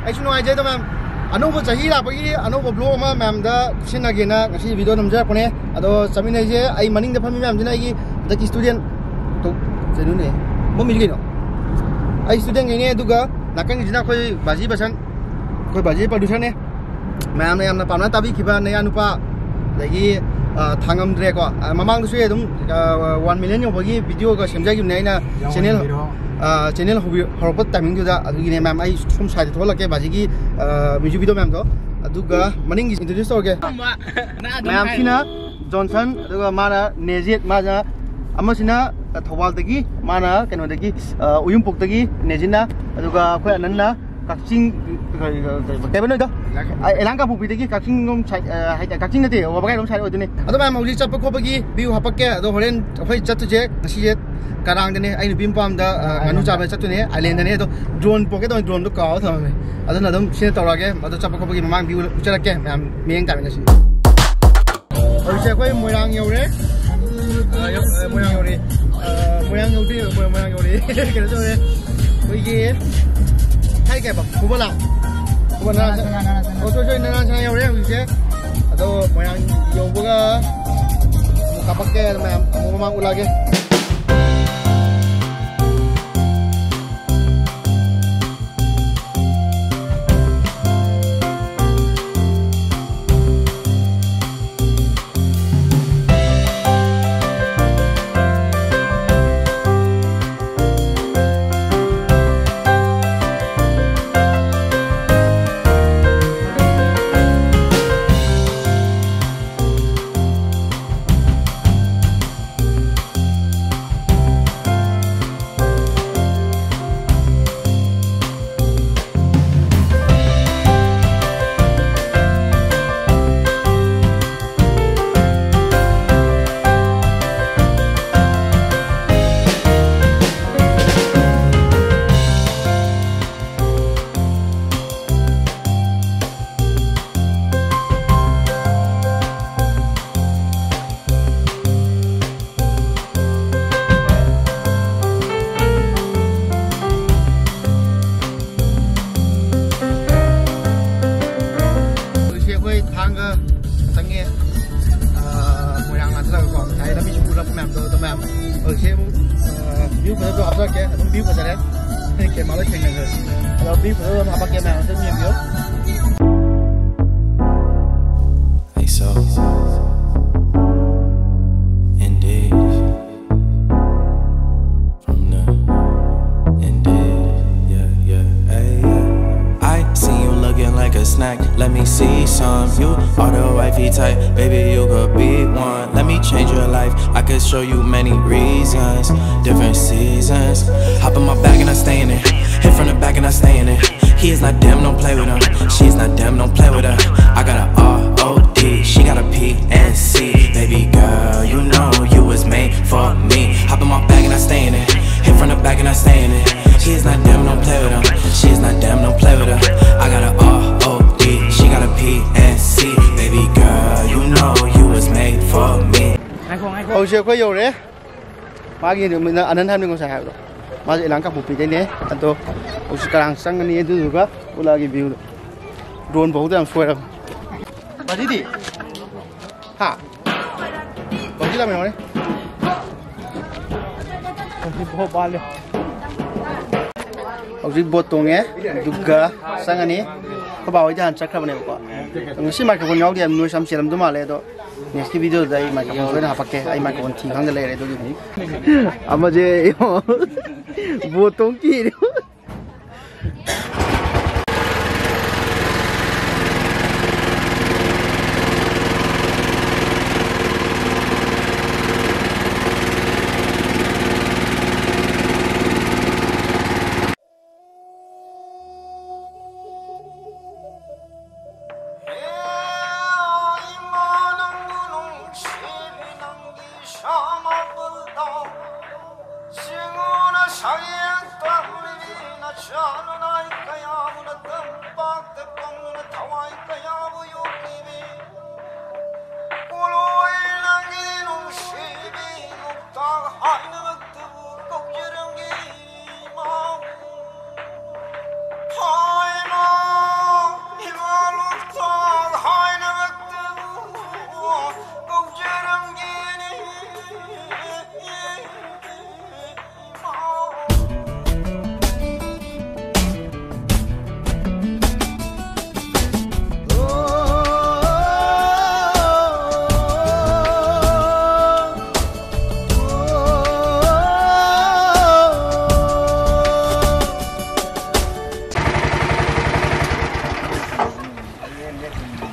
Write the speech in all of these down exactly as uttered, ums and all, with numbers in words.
ꯑꯩꯁꯨ ꯅꯨꯡꯉꯥꯏꯖꯩ ꯑꯗꯣ ꯃꯌꯥꯝ, ꯑꯅꯧꯕ ꯆꯍꯤ ꯂꯥꯛꯄꯒꯤ ꯑꯅꯧꯕ vlog ꯑꯃ ꯃꯌꯥꯝꯗ ꯁꯤꯟꯅꯒꯦꯅ ꯉꯁꯤ video ꯅꯝꯖꯔꯛꯄꯅꯦ꯫ ꯑꯗꯣ ꯆꯠꯃꯤꯟꯅꯩꯁꯦ ꯑꯩ ꯃꯅꯤꯡꯗ ꯐꯝꯃꯤ ꯃꯌꯥꯝꯁꯤꯅ ꯑꯩꯒꯤ ꯍꯟꯗꯛꯀꯤ student ꯇꯣ-, ꯀꯩꯅꯣꯅꯦ, ꯃꯣꯃꯤꯁꯤ ꯀꯩꯅꯣ? ꯑꯩ student ꯈꯩꯅꯦ, ꯑꯗꯨꯒ ꯅꯥꯀꯟꯒꯤꯁꯤꯅ ꯑꯩꯈꯣꯏ ꯕꯥꯖꯤ ꯕꯁꯟ, ꯑꯩꯈꯣꯏ ꯕꯥꯖꯤ producer ꯅꯦ꯫ ꯃꯌꯥꯝꯅ ꯌꯥꯝꯅ ꯄꯥꯝꯅ ꯇꯥꯕꯤꯈꯤꯕ ꯅꯌꯥ ꯅꯨꯄꯥ, ꯑꯗꯒꯤ, ꯑ, ꯊꯥꯡꯉꯝꯗ꯭ꯔꯦꯀꯣ꯫ ꯑ, ꯃꯃꯥꯡꯗꯁꯨ ꯑꯩ ꯑꯗꯨꯝ, ꯑ, one million ꯌꯧꯕꯒꯤ video ꯒ ꯁꯦꯝꯖꯈꯤꯕꯅꯦ ꯑꯩꯅ channel, ꯌꯥꯎꯍꯟꯕꯤꯔꯣ꯫ ꯑ, channel ꯍꯧꯕꯤ-, ꯍꯧꯔꯛꯄ timing ꯗꯨꯗ꯫ ꯑꯗꯨꯒꯤꯅꯦ ꯃꯌꯥꯝ, ꯑꯩ ꯁꯨꯝ side ꯇ ꯊꯣꯛꯍꯜꯂꯛꯀꯦ ꯕꯥꯖꯤꯒꯤ, ꯑ, music video ꯃꯌꯥꯝꯗꯣ꯫ ꯑꯗꯨꯒ ꯃꯅꯤꯡꯒꯤ introduce ꯇꯧꯔꯒꯦ꯫ ꯅꯪ ꯑꯗꯨꯝ ꯃꯌꯥꯝ ꯍꯥꯏꯔꯣ꯫ ꯁꯤꯅ ꯖꯣꯟꯁꯟ, ꯑꯗꯨꯒ ꯃꯥꯅ ꯅꯦꯖꯤꯠ, ꯃꯥꯅ ꯑꯃꯁꯤꯅ ꯊꯧꯕꯥꯜꯗꯒꯤ, ꯃꯥꯅ ꯀꯩꯅꯣꯗꯒꯤ, ꯑ, ꯎꯌꯨꯝꯄꯣꯛꯇꯒꯤ ꯅꯦꯖꯤꯠꯅ, ꯑꯗꯨꯒ ꯑꯩꯈꯣꯏ ꯑꯅꯟꯅ ꯀꯛꯆꯤꯡ, ꯀꯩ, ꯀꯩ, ꯀꯩ, ꯀꯩꯕ ꯅꯣꯏꯗꯣ? ꯑ, ꯑꯦꯂꯥꯡ ꯀꯥꯡꯄꯣꯛꯄꯤꯗꯒꯤ ꯀꯛꯆꯤꯡ ꯂꯣꯝ side, ꯑ, ꯍꯥꯏꯇꯥꯔꯦ, ꯀꯛꯆꯤꯡ ꯅꯠꯇꯦ, ꯋꯥꯕꯒꯥꯏ ꯂꯣꯝ side ꯑꯣꯏꯗꯣꯏꯅꯦ꯫ ꯑꯗꯣ ꯃꯌꯥꯝ ꯍꯧꯖꯤꯛ ꯆꯠꯄ ꯈꯣꯠꯄꯒꯤ view ꯍꯥꯞꯄꯛꯀꯦ꯫ ꯑꯗꯣ ꯍꯣꯔꯦꯟ ꯑꯩꯈꯣꯏ ꯆꯠꯇꯣꯏꯁꯦ ꯉꯁꯤꯁꯦ ꯀꯔꯥꯡꯗꯅꯦ, ꯑꯩ ꯅꯨꯄꯤ ꯃꯄꯥꯝꯗ, ꯑ, ꯉꯥꯅꯨ ꯆꯥꯕ ꯆꯠꯇꯣꯏꯅꯦ, island ꯗꯅꯦ꯫ ꯑꯗꯣ drone ꯄꯣꯛꯀꯦ ꯇꯧꯕꯅꯤ, drone ꯗꯣ ꯀꯥꯎꯔ ꯊꯝꯃꯝꯃꯦ꯫ ꯑꯗꯨꯅ ꯑꯗꯨꯝ ꯁꯤꯅ ꯇꯧꯔꯛꯑꯒꯦ꯫ ꯑꯗꯣ ꯆꯠꯄ ꯈꯣꯠꯄꯒꯤ ꯃꯃꯥꯡ view ꯎꯠꯆꯔꯛꯀꯦ ꯃꯌꯥꯝ, ꯃꯤꯠꯌꯦꯡ ꯇꯥꯃꯤꯟꯅꯁꯤ꯫ ꯍꯧꯖꯤꯛꯁꯦ ꯑꯩꯈꯣꯏ ꯃꯣꯏꯔꯥꯡ ꯌꯧꯔꯦ꯫ ꯑ, ꯌꯧ-, ꯑ, ꯃꯣꯏꯔꯥꯡ ꯌꯧꯔꯦ꯫ ꯑ, ꯃꯣꯏꯔꯥꯡ ꯌꯧꯗꯦ, ꯃꯣꯏ-, ꯃꯣꯏꯔꯥꯡ ꯌꯧꯔꯦ꯫ ꯀꯩꯅꯣ ꯇꯧꯔꯦ꯫ ꯑꯩꯈꯣꯏꯒꯤ ꯊꯥꯏ ꯀꯩꯕ? ꯈꯨꯕꯣꯂꯥ? ꯈꯨꯕꯣꯂꯥ? ꯅꯔꯥ ꯁꯅꯥ, ꯅꯔꯥ ꯁꯅꯥ꯫ ꯑꯣ, sorry, sorry, ꯅꯔꯥ ꯁꯅꯥ ꯌꯧꯔꯦ ꯍꯧꯖꯤꯛꯁꯦ꯫ ꯑꯗꯣ ꯃꯣꯏꯔꯥꯡ ꯌꯧꯕꯒ ꯑꯃꯨꯛ ꯀꯥꯞꯄꯛꯀꯦ, ꯑꯗꯨ ꯃꯌꯥꯝ ꯑꯃꯨꯛ ꯃꯃꯥꯡ ꯎꯠꯂꯛꯑꯒꯦ꯫ ꯉꯇꯪꯒꯤ, ꯑ, ꯃꯣꯏꯔꯥꯡ ꯂꯥꯟꯊꯔꯒꯀꯣ, ꯉꯁꯥꯏ ꯂꯝꯕꯤꯁꯨ ꯎꯔꯛꯄ ꯃꯌꯥꯝꯗꯣ, ꯑꯗꯣ ꯃꯌꯥꯝ ꯍꯧꯖꯤꯛꯁꯦ ꯑꯃꯨꯛ, ꯑ, view ꯐꯖꯕꯗꯣ ꯍꯥꯞꯆꯔꯛꯀꯦ꯫ ꯑꯗꯨꯝ view ꯐꯖꯔꯦ꯫ ꯑꯩ camera ꯂꯣꯏ ꯊꯦꯡꯅꯈ꯭ꯔꯦ꯫ ꯑꯗꯣ view ꯐꯖꯕ ꯑꯗꯨꯝ ꯍꯥꯞꯄꯛꯀꯦ, ꯃꯌꯥꯝ ꯑꯗꯨꯝ ꯌꯦꯡꯕꯤꯌꯨ꯫ Hey, so, indeed, from the indeed, yeah, yeah, hey, yeah. I see you looking like a snack. Let me see some. You are the wifey type, baby. You could be one. Let me change your life. I could show you many reasons, different seasons. Hop in my bag and I stay in it. Hit from the back and I stay in it. He is not them, don't play with him. She is not them, don't play with her. I got a R O D, she got a P N C. Baby girl, you know you was made for me. Hop in my bag and I stay in it. Hit from the back and I stay in it. He is not them, don't play with him. She is not them, don't play with her. I got a R O D, she got a P N C. Baby girl, you know you was made for me. ꯉꯥꯏꯈꯣ, ꯉꯥꯏꯈꯣ꯫ ꯍꯧꯖꯤꯛ ꯑꯩꯈꯣꯏ ꯌꯧꯔꯦ꯫ ꯃꯥꯒꯤ ꯅꯨꯃꯤꯠꯅ ꯑꯅꯟ ꯍꯥꯏꯕꯅꯤ ꯉꯁꯥꯏ ꯍꯥꯏꯕꯗꯣ꯫ ꯃꯥꯁꯦ ꯏꯂꯥꯡ ꯀꯥꯡꯄꯣꯛꯄꯤꯗꯩꯅꯦ꯫ ꯑꯗꯣ ꯍꯧꯖꯤꯛ ꯀꯔꯥꯡ ꯆꯪꯒꯅꯤ, ꯑꯗꯨꯗꯨꯒ ꯎꯠꯂꯛꯑꯒꯦ viewꯗꯣ꯫ Drone ꯐꯥꯎꯗ ꯌꯥꯝ ꯁꯣꯏꯔꯕ꯫ ꯕꯥꯖꯤꯗꯤ? ꯍꯥ? ꯕꯥꯖꯤ ꯂꯥꯛꯃꯤꯟꯅꯧꯅꯦ꯫ ꯍꯧꯖꯤꯛ boat ꯇꯣꯡꯉꯦ, ꯑꯗꯨꯒ ꯆꯪꯉꯅꯤ꯫ ꯑꯩꯈꯣꯏ ꯕꯥ ꯍꯣꯏꯗꯤ ꯍꯥꯟꯅ ꯆꯠꯈ꯭ꯔꯕꯅꯦꯕꯀꯣ꯫ ꯉꯁꯤ microphone ꯌꯥꯎꯗꯦ ꯍꯥꯏꯕ noise ꯌꯥꯝ ꯆꯦꯜꯂꯝꯗꯧ ꯃꯥꯜꯂꯦ, ꯑꯗꯣ next ꯀꯤ video ꯗ ꯑꯩ microphone ꯁꯣꯏꯗꯅ ꯍꯥꯞꯄꯛꯀꯦ꯫ ꯑꯩ microphone ꯊꯤ ꯈꯪꯗ ꯂꯩꯔꯦ ꯑꯗꯨꯒꯤꯅꯤ꯫ ꯑꯃꯁꯦ boat ꯇꯣꯡ ꯀꯤꯔꯦ꯫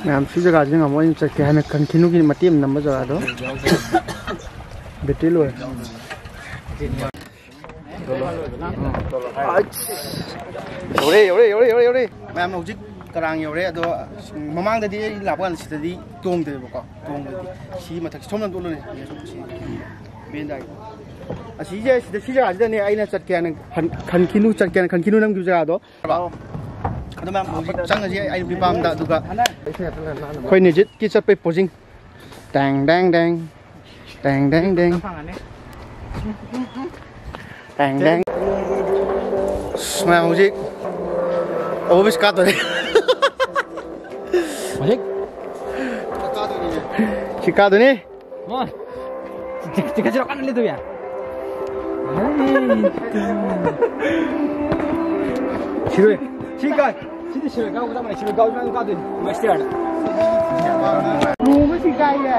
ꯃꯌꯥꯝ ꯁꯤ ꯖꯒꯥꯁꯤꯗ ꯉꯝꯃꯣꯏ, ꯑꯩꯅ ꯆꯠꯀꯦ ꯍꯥꯏꯅ ꯀꯟꯈꯤꯅꯨꯒꯤ ꯃꯇꯦꯛ ꯑꯃ ꯅꯝꯕ ꯖꯒꯥꯗꯣ꯫ ꯕꯦꯇ꯭ꯔꯤ ꯂꯣꯏꯔꯦ꯫ ꯌꯧꯔꯦ, ꯌꯧꯔꯦ, ꯌꯧꯔꯦ, ꯌꯧꯔꯦ, ꯌꯧꯔꯦ꯫ ꯃꯌꯥꯝ ꯍꯧꯖꯤꯛ ꯀꯔꯥꯡ ꯌꯧꯔꯦ꯫ ꯑꯗꯣ ꯃꯃꯥꯡꯗꯗꯤ ꯑꯩ ꯂꯥꯛꯄ ꯀꯥꯟꯗ ꯁꯤꯗꯗꯤ ꯇꯣꯡꯗꯦꯕꯀꯣ꯫ ꯇꯣꯡꯗꯗꯤ ꯁꯤ ꯃꯊꯛ ꯁꯣꯝ ꯂꯝꯗ ꯎꯠꯂꯨꯅꯦ꯫ ꯁꯤ ꯕꯦꯟꯗꯥꯏ꯫ ꯑꯁꯤꯁꯦ ꯁꯤꯗ, ꯁꯤ ꯖꯒꯥꯁꯤꯗꯅꯦ ꯑꯩꯅ ꯆꯠꯀꯦ ꯍꯥꯏꯅ ꯈꯟ-, ꯈꯟꯈꯤꯅꯨ, ꯆꯠꯀꯦ ꯍꯥꯏꯅ ꯈꯟꯈꯤꯅꯨ ꯅꯝꯈꯤꯕ ꯖꯒꯥꯗꯣ꯫ ꯑꯗꯣ ꯃꯌꯥꯝ ꯍꯧꯖꯤꯛ ꯆꯪꯉꯁꯤ ꯑꯩ ꯅꯨꯄꯤ ꯄꯥꯝꯗ꯫ ꯑꯗꯨꯒ ꯑꯩꯈꯣꯏ ꯅꯤꯖꯤꯠꯀꯤ ꯆꯠꯄꯩ ꯄꯣꯖꯤꯡ꯫ ꯇꯦꯡ, ꯇꯦꯡ, ꯇꯦꯡ꯫ ꯇꯦꯡ, ꯇꯦꯡ, ꯇꯦꯡ꯫ ꯇꯦꯡ, ꯇꯦꯡ꯫ ꯑꯁ, ꯃꯌꯥꯝ ꯍꯧꯖꯤꯛ ꯑꯣꯐꯤꯁ ꯀꯥꯗꯣꯔꯦ꯫ ꯍꯧꯖꯤꯛ? ꯁꯤ ꯀꯥꯗꯣꯏꯅꯤ꯫ ꯃꯣ꯫ ꯆꯤꯛ-, ꯆꯤꯛ-, ꯆꯤꯛ-, ꯆꯤꯛ-, ꯀꯟꯅ ꯂꯦꯞꯇꯕ ꯌꯥ꯫ ꯁꯤꯔꯣꯏ꯫ ꯁꯤ ꯀꯥꯏ꯫ ꯁꯤꯗꯤ ꯁꯤꯔꯣꯏ ꯀꯥꯎꯒ ꯆꯞ ꯃꯥꯟꯅꯩ꯫ ꯁꯤꯔꯣꯏ ꯀꯥꯎ ꯁꯨꯃꯥꯏꯅ ꯀꯥꯗꯣꯏꯅꯤ꯫ ꯃꯁꯇꯤꯌꯥꯔꯗ꯫ ꯂꯨꯍꯣꯡꯕꯁꯤ ꯀꯥꯏꯌꯦ꯫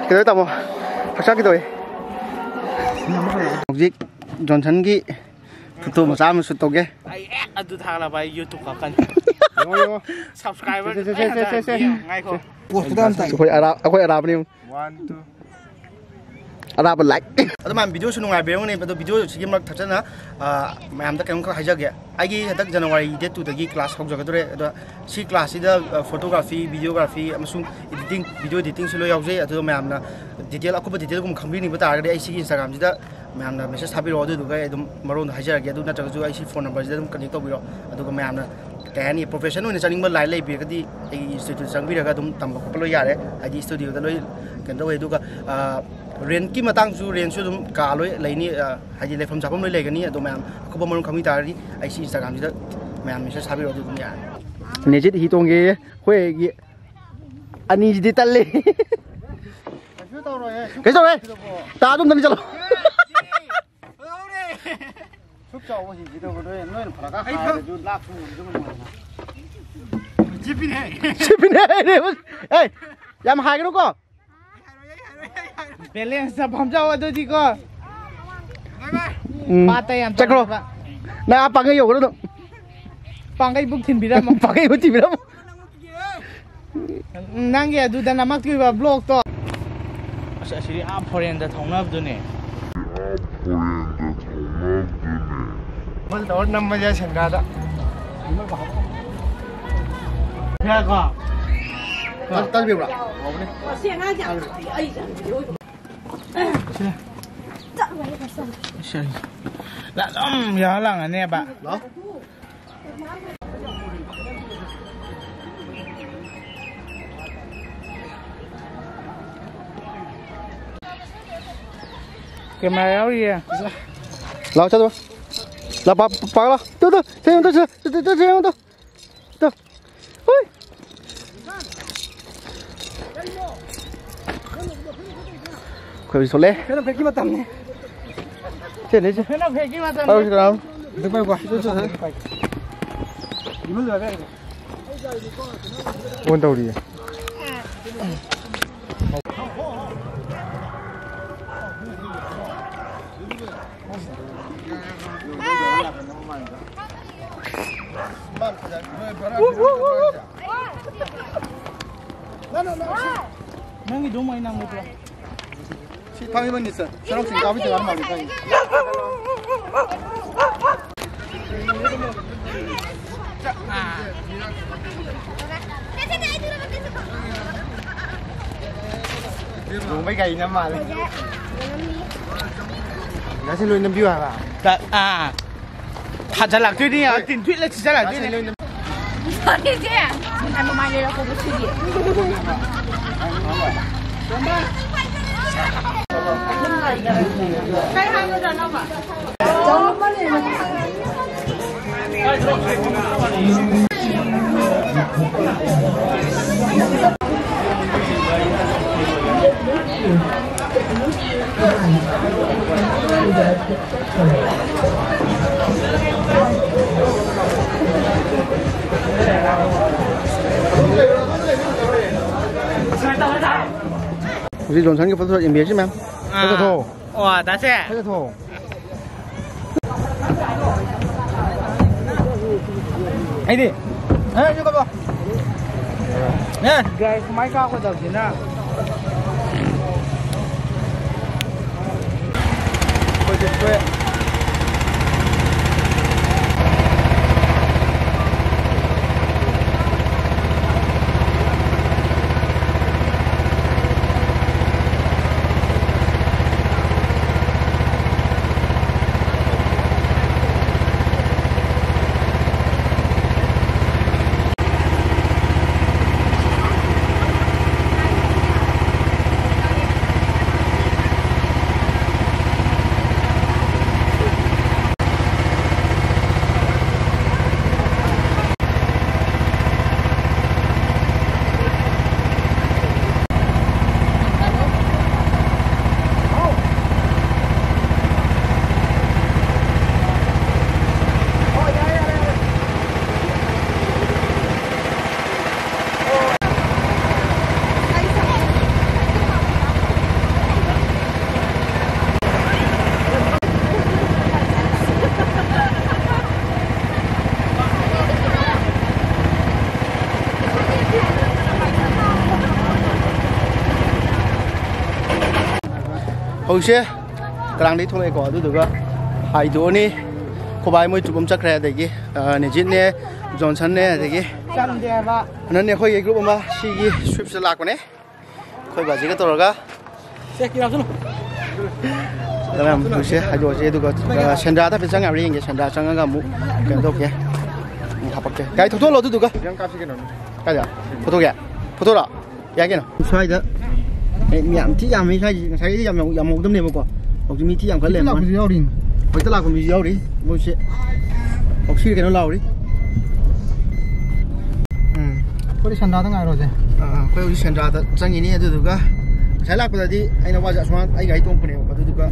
ꯀꯩꯗꯧꯋꯦ ꯇꯥꯃꯣ? ꯍꯛꯆꯥꯡ ꯀꯩꯗꯧꯋꯦ? ꯍꯧꯖꯤꯛ ꯖꯣꯟꯁꯟꯒꯤ ꯐꯣꯇꯣ ꯃꯆꯥ ꯑꯃ ꯁꯨꯠ ꯇꯧꯒꯦ꯫ ꯑꯩ ꯑꯦ ꯑꯗꯨ ꯊꯥꯒꯠꯂꯕ ꯑꯩ YouTube ꯀꯛꯀꯅꯤ꯫ ꯌꯦꯡꯉꯣ, ꯌꯦꯡꯉꯣ꯫ Subscriber ꯁꯦ, ꯁꯦ, ꯁꯦ, ꯂꯣꯏ ꯁꯦ, ꯁꯦ, ꯁꯦ꯫ ꯍꯟꯊꯔꯅꯤ꯫ ꯉꯥꯏꯈꯣ꯫ ꯄꯣꯁ ꯈꯤꯇꯪ ꯑꯝꯇ꯫ ꯑꯩꯈꯣꯏ ꯑꯔꯥ-, ꯑꯩꯈꯣꯏ ꯑꯔꯥꯕꯅꯤ꯫ One, two꯫ Arab like. ꯑꯗꯣ ꯃꯌꯥꯝ ꯚꯤꯗꯤꯑꯣꯁꯨ ꯅꯨꯡꯉꯥꯏꯕꯤꯔꯝꯒꯅꯤ꯫ ꯑꯗꯣ ꯚꯤꯗꯤꯑꯣꯁꯤꯒꯤ ꯃꯔꯛ ꯊꯠꯆꯅ, ꯑ, ꯃꯌꯥꯝꯗ ꯀꯩꯅꯣꯝꯈꯛ ꯍꯥꯏꯖꯒꯦ꯫ ꯑꯩꯒꯤ ꯍꯟꯗꯛ ꯖꯅꯋꯥꯔꯤ date two ꯗꯒꯤ class ꯍꯧꯖꯒꯗꯧꯔꯦ꯫ ꯑꯗꯣ ꯁꯤ class ꯁꯤꯗ, ꯑ, photography, videography ꯑꯃꯁꯨꯡ editing, video editing ꯁꯨ ꯂꯣꯏ ꯌꯥꯎꯖꯩ꯫ ꯑꯗꯨꯗꯣ ꯃꯌꯥꯝꯅ detail, ꯑꯀꯨꯞꯄ detail ꯒꯨꯝꯕ ꯈꯪꯕꯤꯅꯤꯡꯕ ꯇꯥꯔꯒꯗꯤ ꯑꯩ ꯁꯤꯒꯤ Instagram ꯁꯤꯗ ꯃꯌꯥꯝꯅ message ꯊꯥꯕꯤꯔꯛꯑꯣ, ꯑꯗꯨꯗꯨꯒ ꯑꯩ ꯑꯗꯨꯝ ꯃꯔꯣꯟꯗꯣ ꯍꯥꯏꯖꯔꯛꯑꯒꯦ꯫ ꯑꯗꯨ ꯅꯠꯇ꯭ꯔꯒꯁꯨ ꯑꯩ ꯁꯤ phone number ꯁꯤꯗ ꯑꯗꯨꯝ connect ꯇꯧꯕꯤꯔꯣ꯫ ꯑꯗꯨꯒ ꯃꯌꯥꯝꯅ ꯀꯩ ꯍꯥꯏꯅꯤ, profession ꯑꯣꯏꯅ ꯆꯠꯅꯤꯡꯕ line ꯂꯩꯕꯤꯔꯒꯗꯤ ꯑꯩꯒꯤ institute ꯆꯪꯕꯤꯔꯒ ꯑꯗꯨꯝ ꯇꯝꯕ ꯈꯣꯠꯄ ꯂꯣꯏ ꯌꯥꯔꯦ, ꯍꯥꯏꯗꯤ studio ꯗ ꯂꯣꯏ ꯀꯩꯅꯣ ꯇꯧꯋꯦ꯫ ꯑꯗꯨꯒ, ꯑ, rent ꯀꯤ ꯃꯇꯥꯡꯁꯨ, rent ꯁꯨ ꯑꯗꯨꯝ ꯀꯥ ꯂꯣꯏ ꯂꯩꯅꯤ, ꯑ, ꯍꯥꯏꯗꯤ ꯂꯩꯐꯝ ꯆꯥꯐꯝ ꯂꯣꯏ ꯂꯩꯒꯅꯤ꯫ ꯑꯗꯣ ꯃꯌꯥꯝ ꯑꯀꯨꯞꯄ ꯃꯔꯣꯜ ꯈꯪꯕꯤ ꯇꯥꯔꯗꯤ ꯑꯩ ꯁꯤ Instagram ꯁꯤꯗ ꯃꯌꯥꯝ message ꯊꯥꯕꯤꯔꯛꯑꯣ, ꯑꯗꯨ ꯑꯗꯨꯝ ꯌꯥꯔꯦ꯫ ꯅꯦꯖꯤꯠ ꯍꯤ ꯇꯣꯡꯒꯦ, ꯑꯩꯈꯣꯏꯒꯤ ꯑꯅꯤꯁꯤꯗꯤ ꯇꯜꯂꯤ꯫ ꯀꯩꯁꯨ ꯇꯧꯔꯣꯏꯍꯦ꯫ ꯀꯩꯁꯨ ꯇꯧꯔꯣꯏ꯫ ꯇꯥ ꯑꯗꯨꯝꯗꯅꯤ ꯆꯠꯂꯣ꯫ ꯁꯨꯛ ꯆꯥꯎꯕ ꯍꯤꯁꯤꯗꯕꯨ ꯅꯣꯏ, ꯅꯣꯏꯅ ꯐꯔꯛ ꯍꯥꯏꯔꯁꯨ ꯂꯥꯛꯄ ꯉꯝꯗꯕ ꯃꯥꯜꯂꯦ꯫ ꯁꯤꯄꯤꯅꯦ꯫ ꯁꯤꯄꯤꯅꯦ ꯍꯥꯏꯔꯦ꯫ ꯑꯦ, ꯌꯥꯝ ꯍꯥꯏꯒꯅꯨꯀꯣ꯫ Balance ꯇ ꯐꯝꯖꯧ ꯑꯗꯨꯗꯤꯀꯣ꯫ ꯎꯝ꯫ ꯄꯥꯠꯇ ꯌꯥꯝ ꯆꯠꯈ꯭ꯔꯣ꯫ ꯇꯧꯔꯕ꯫ ꯅꯪ ꯑꯥ ꯄꯥꯡꯒꯩ ꯌꯧꯈ꯭ꯔꯣ ꯑꯗꯨꯝ꯫ ꯄꯥꯡꯒꯩꯕꯨꯛ ꯊꯤꯟꯕꯤꯔꯝꯃꯣ꯫ ꯄꯥꯡꯒꯩꯕꯨꯛ ꯊꯤꯟꯕꯤꯔꯝꯃꯣ꯫ ꯅꯪꯒꯤ ꯑꯗꯨꯗ ꯅꯝꯃꯛꯇꯣꯏꯕ ꯕ꯭ꯂꯣꯛꯇꯣ꯫ ꯑꯁ, ꯑꯁꯤꯗꯤ ꯑꯥ ꯐꯣꯔꯦꯟꯗ ꯊꯧꯅꯕꯗꯨꯅꯦ꯫ ꯐꯣꯟ ꯇꯧꯔ ꯅꯝꯕꯁꯦ ꯁꯦꯟꯗ꯭ꯔꯥꯗ꯫ ꯌꯥꯀꯣ? ꯇꯥꯕꯤꯕ꯭ꯔꯥ? ꯁꯤ ꯑꯗꯨꯝ ꯌꯥꯎꯍꯜꯂꯝꯒꯅꯦꯕ꯫ ꯂꯥꯛꯑꯣ꯫ ꯀꯦꯃꯦꯔꯥ ꯌꯥꯎꯔꯤꯌꯦ꯫ ꯂꯥꯛꯑꯣ, ꯆꯠꯂꯣ꯫ ꯂꯥꯛꯑꯣ, ꯄꯥ-, ꯄꯥ-, ꯂꯥꯛꯑꯣ꯫ ꯇꯨ, ꯇꯨ, ꯁꯤ ꯌꯦꯡꯉꯨ, ꯇꯨ, ꯁꯤ, ꯇꯨ, ꯇꯨ, ꯁꯤ ꯌꯦꯡꯉꯨ, ꯇꯨ꯫ ꯇꯨ꯫ ꯍꯨꯏ꯫ ꯑꯩꯈꯣꯏ ꯍꯧꯖꯤꯛ ꯊꯣꯛꯂꯛꯑꯦ꯫ ꯐꯦꯟ ꯐꯦꯛꯀꯤ ꯃꯇꯝꯅꯤ꯫ ꯁꯦ, ꯂꯩꯁꯦ꯫ ꯐꯦꯟ ꯐꯦꯛꯀꯤ ꯃꯇꯝꯅꯤ꯫ ꯄꯥꯏꯔꯨꯁꯤ ꯀꯅꯥꯅꯣ? ꯑꯗꯨ ꯄꯥꯏꯌꯨꯀꯣ꯫ ꯏꯃꯨꯡꯗ ꯄꯥꯏꯕ ꯌꯥꯏ꯫ ꯑꯣꯟ ꯇꯧꯔꯤꯌꯦ꯫ ꯅꯪꯒꯤꯗꯣ ꯑꯃꯨꯛ ꯑꯩ ꯅꯝꯒꯦ ꯄꯤꯔꯣ꯫ ꯁꯤ ꯐꯥꯝꯒꯤ ꯃꯅꯤꯁꯦ ꯁꯔꯣꯛꯁꯤꯡ ꯀꯥꯕꯤ ꯖꯒꯥ ꯃꯥꯜꯂꯤ ꯈꯪꯉꯤ꯫ ꯂꯨꯍꯣꯡꯕꯩ ꯒꯥꯔꯤ ꯅꯝ ꯃꯥꯜꯂꯦ꯫ ꯉꯁꯤ ꯂꯣꯏ ꯅꯝꯕꯤꯌꯨ ꯍꯥꯏꯕ꯫ ꯇ-, ꯑꯥ꯫ ꯐꯖꯜꯂꯛꯇꯣꯏꯅꯤ, ꯇꯤꯟ ꯊꯨꯏꯠꯂ ꯁꯤꯖꯜꯂꯛꯇꯣꯏꯅꯤ꯫ ꯉꯁꯤ ꯂꯣꯏ ꯅꯝ- ꯁꯣꯔꯤꯁꯦ, ꯃꯃꯥꯏ ꯂꯩꯔꯛꯄꯕꯨ ꯁꯤꯗꯤ꯫ ꯀꯩ ꯍꯥꯏꯒꯗ꯭ꯔꯥ ꯅꯪꯕꯣ? ꯍꯧꯖꯤꯛ ꯖꯣꯟꯁꯟꯒꯤ ꯐꯣꯇꯣ ꯌꯦꯡꯕꯤꯔꯁꯤ ꯃꯌꯥꯝ꯫ ꯑꯥ꯫ ꯐꯖꯊꯣꯛꯑꯣ꯫ ꯑꯣ, ꯗꯥꯁꯦ꯫ ꯐꯖꯊꯣꯛꯑꯣ꯫ ꯑꯩꯗꯤ꯫ ꯑꯦ, ꯁꯤ ꯀꯞꯄꯣ꯫ ꯅꯦ꯫ ꯒꯥꯔꯤ ꯁꯨꯃꯥꯏ ꯀꯥꯞꯀꯗꯕꯁꯤꯅ꯫ ꯑꯩꯈꯣꯏꯁꯦ ꯊꯣꯛꯑꯦ꯫ ꯍꯧꯖꯤꯛꯁꯦ ꯀꯔꯥꯡꯗꯒꯤ ꯊꯣꯛꯂꯛꯑꯦꯀꯣ, ꯑꯗꯨꯗꯨꯒ ꯍꯥꯏꯗꯣꯛꯑꯅꯤ꯫ ꯈꯣꯏꯕꯥꯏ ꯃꯣꯏ ꯇ꯭ꯔꯨꯞ ꯑꯃ ꯆꯠꯈ꯭ꯔꯦ, ꯑꯗꯒꯤ, ꯑ, ꯅꯤꯖꯤꯠꯅꯦ, ꯖꯣꯟꯁꯟꯅꯦ, ꯑꯗꯒꯤ ꯆꯟꯗꯦ ꯍꯥꯏꯕ꯫ ꯑꯅꯟꯅꯦ, ꯑꯩꯈꯣꯏꯒꯤ ꯒ꯭ꯔꯨꯞ ꯑꯃ ꯁꯤꯒꯤ ꯁ꯭ꯋꯤꯞꯁꯤꯗ ꯂꯥꯛꯄꯅꯦ꯫ ꯑꯩꯈꯣꯏ ꯕꯥꯖꯤꯒ ꯇꯧꯔꯒ꯫ ꯁꯦ, ꯀꯤꯔꯥ ꯆꯠꯂꯣ꯫ ꯑꯗ ꯃꯌꯥꯝ ꯍꯧꯖꯤꯛꯁꯦ ꯍꯥꯏꯗꯣꯛꯑꯁꯦ, ꯑꯗꯨꯒ, ꯑ, ꯁꯦꯟꯗ꯭ꯔꯥꯗ ꯍꯥꯏꯐꯦꯠ ꯆꯪꯉꯒ ꯌꯦꯡꯒꯦ꯫ ꯁꯦꯟꯗ꯭ꯔꯥ ꯆꯪꯉꯒ ꯑꯃꯨꯛ ꯀꯩꯅꯣ ꯇꯧꯒꯦ꯫ ꯎꯝ, ꯍꯥꯄꯛꯀꯦ꯫ ꯒꯥꯔꯤ ꯊꯧꯗꯣꯛꯍꯜꯂꯣ ꯑꯗꯨꯗꯨꯒ꯫ ꯀꯥꯏꯗ? ꯐꯣꯇꯣꯒꯤ? ꯐꯣꯇꯣꯔꯣ? ꯌꯥꯏ ꯀꯩꯅꯣ꯫ ꯁ꯭ꯋꯥꯏꯗ, ꯑꯦ, ꯃꯤ ꯌꯥꯝ ꯊꯤ ꯌꯥꯝꯃꯤ ꯁ꯭ꯋꯥꯏꯁꯤ꯫ ꯉꯁꯥꯏꯒꯤꯗꯤ ꯌꯥꯝ, ꯌꯥꯝꯍꯧꯗꯕꯅꯦꯕꯀꯣ꯫ ꯍꯧꯖꯤꯛ ꯃꯤ ꯊꯤ ꯌꯥꯝꯈꯠ ꯂꯩꯔꯝꯃꯦ꯫ ꯂꯥꯛꯄꯁꯨ ꯌꯥꯎꯔꯤ꯫ ꯍꯧꯖꯤꯛꯇ ꯂꯥꯛꯄ ꯃꯤꯁꯨ ꯌꯥꯎꯔꯤ꯫ ꯃꯣꯏꯁꯦ ꯍꯧꯁꯤꯔ ꯀꯩꯅꯣ ꯂꯥꯎꯔꯤ꯫ ꯎꯝ꯫ ꯑꯩꯈꯣꯏꯗꯤ ꯁꯦꯟꯗ꯭ꯔꯥꯗ ꯉꯥꯏꯔꯣꯁꯦ꯫ ꯑꯥ, ꯑꯩꯈꯣꯏ ꯍꯧꯖꯤꯛ ꯁꯦꯟꯗ꯭ꯔꯥꯗ ꯆꯪꯉꯤꯅꯤ꯫ ꯑꯗꯨꯗꯨꯒ ꯉꯁꯥꯏ ꯂꯥꯛꯄꯗꯗꯤ ꯑꯩꯅ ꯋꯥꯁꯦ ꯑꯁꯨꯃꯥꯏꯅ ꯑꯩ ꯒꯥꯔꯤ ꯇꯣꯡꯉꯛꯄꯅꯦꯕꯀꯣ꯫ ꯑꯗꯨꯗꯨꯒ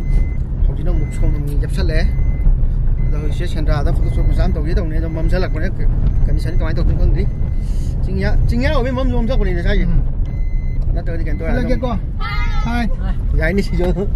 ꯍꯧꯖꯤꯛꯅ ꯑꯃꯨꯛ ꯁꯣꯝꯗ ꯃꯤ ꯂꯦꯞꯁꯜꯂꯛꯑꯦ꯫ ꯑꯗꯣ ꯍꯧꯖꯤꯛꯁꯦ ꯁꯦꯟꯗ꯭ꯔꯥꯗ ꯐꯣꯇꯣ ꯁꯣꯠ ꯃꯆꯥ ꯑꯃ ꯇꯧꯒꯦ ꯇꯧꯅꯤ꯫ ꯑꯗꯣ ꯃꯝꯁꯤꯜꯂꯛꯄꯅꯦ꯫ ꯀꯟꯗꯤꯁꯟ ꯀꯃꯥꯏꯅ ꯇꯧꯗꯣꯏꯅꯣ ꯈꯪꯗ꯭ꯔꯤ꯫ ꯆꯤꯡꯌꯥ, ꯆꯤꯡꯌꯥ ꯑꯣꯏꯕꯩ ꯃꯝꯁꯨ ꯃꯝꯁꯤꯜꯂꯛꯄꯅꯤꯅꯦ ꯁ꯭ꯋꯥꯏꯁꯦ꯫ ꯎꯝ꯫ ꯅꯠꯇ꯭ꯔꯒꯗꯤ ꯀꯩꯅꯣ ꯇꯧꯔꯦ꯫ ꯁꯤꯜꯂꯒꯦꯀꯣ꯫ ꯍꯥꯏ꯫ ꯌꯥꯏꯅꯦ ꯁꯤꯁꯨ꯫